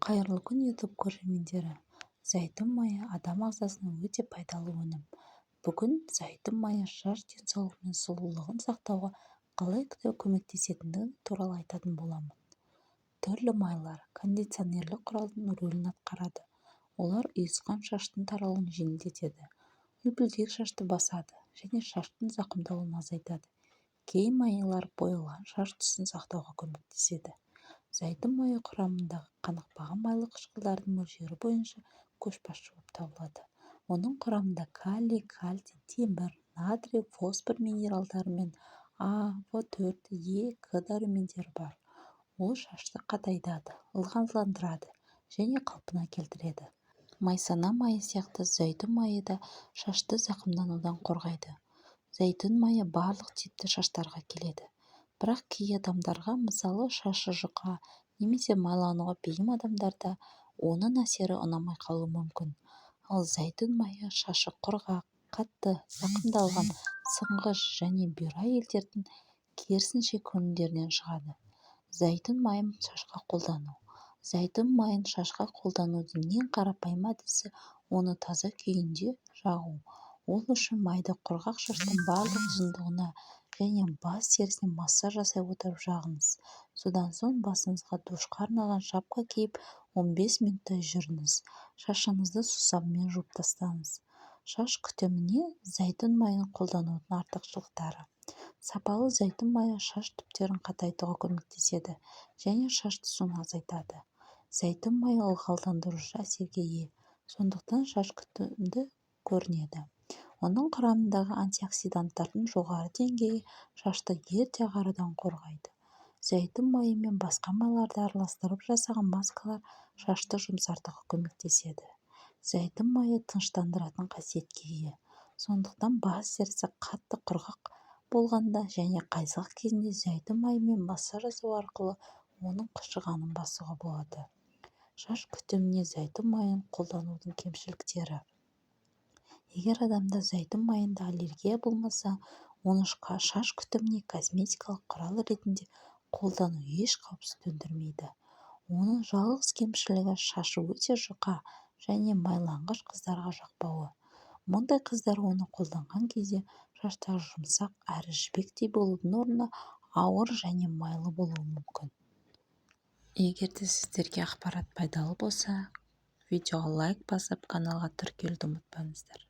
Қайырлы күн, YouTube көрермендері! Зәйтүн майы адам ағзасына өте пайдалы өнім. Бүгін зәйтүн майы шаш денсаулығы мен сұлулығын сақтауға қалай көмектесетіндігі туралы айтатын боламын. Түрлі майлар кондиционерлік құралдың рөлін атқарады. Олар ұйысқан шаштың таралуын жеңілдетеді, үлпілдек шашты басады және шаштың зақымдалуын азайтады. Кей майлар боялған шаш түсін сақтауға көмектеседі. Зәйтүн майы құрамындағы қанықпаған майлы қышқылдардың мөлшері бойынша көшбасшы болып табылады. Оның құрамында калий, кальций, темір, натрий, фосфор минералдары мен А, В 4, Е, К дәрумендері бар. Ол шашты қатайтады, ылғалдандырады және қалпына келтіреді. Майсана майы сияқты зәйтүн майы да шашты зақымданудан қорғайды. Зәйтүн майы барлық типті шаштарға келеді. Бірақ кей адамдарға, мысалы, шашы жұқа немесе майлануға бейім адамдарда оның әсері ұнамай қалуы мүмкін. Ал зәйтүн майы шашы құрғақ, қатты, зақымдалған, сынғыш және бұйра әйелдердің керісінше көңілдерінен шығады. Зәйтүн майын шашқа қолдану. Зәйтүн майын шашқа қолданудың ең қарапайым әдісі оны таза күйінде жағу. Ол үшін майды құрғақ шаштың барлық ұзындығына және бас терісіне массаж жасай отырып жағыңыз. Содан соң басыңызға душқа арналған шапка киіп, 15 минуттай жүріңіз. Шашыңызды сусабынмен жуып тастаңыз. Шаш күтіміне зәйтүн майын қолданудың артықшылықтары: Сапалы зәйтүн майы шаш түптерін қатайтуға көмектеседі және шаш түсуін азайтады. Зәйтүн майы ылғалдандырушы әсерге ие, сондықтан шаш күтімді көрінеді. Оның құрамындағы антиоксиданттардың жоғары деңгейі шашты ерте ағарудан қорғайды. Зәйтүн майы мен басқа майларды араластырып жасаған маскалар шашты жұмсартуға көмектеседі. Зәйтүн майы тыныштандыратын қасиетке ие, сондықтан бас терісі қатты құрғақ болғанда және қайызғақ кезінде зәйтүн майымен массаж жасау арқылы оның қышығанын басуға болады. Шаш күтіміне зәйтүн майын қолданудың кемшіліктері: Егер адамда зәйтүн майында аллергия болмаса, оны шаш күтіміне косметикалық құрал ретінде қолдану еш қауіп төндірмейді. Оның жалғыз кемшілігі шашы өте жұқа және майланғыш қыздарға жақпауы. Мұндай қыздар оны қолданған кезде шаштары жұмсақ әрі жібектей болудың орнына ауыр және майлы болуы мүмкін. Егер де сіздерге ақпарат пайдалы болса, видеоға лайк басып, каналға тіркелуді ұмытпаңыздар.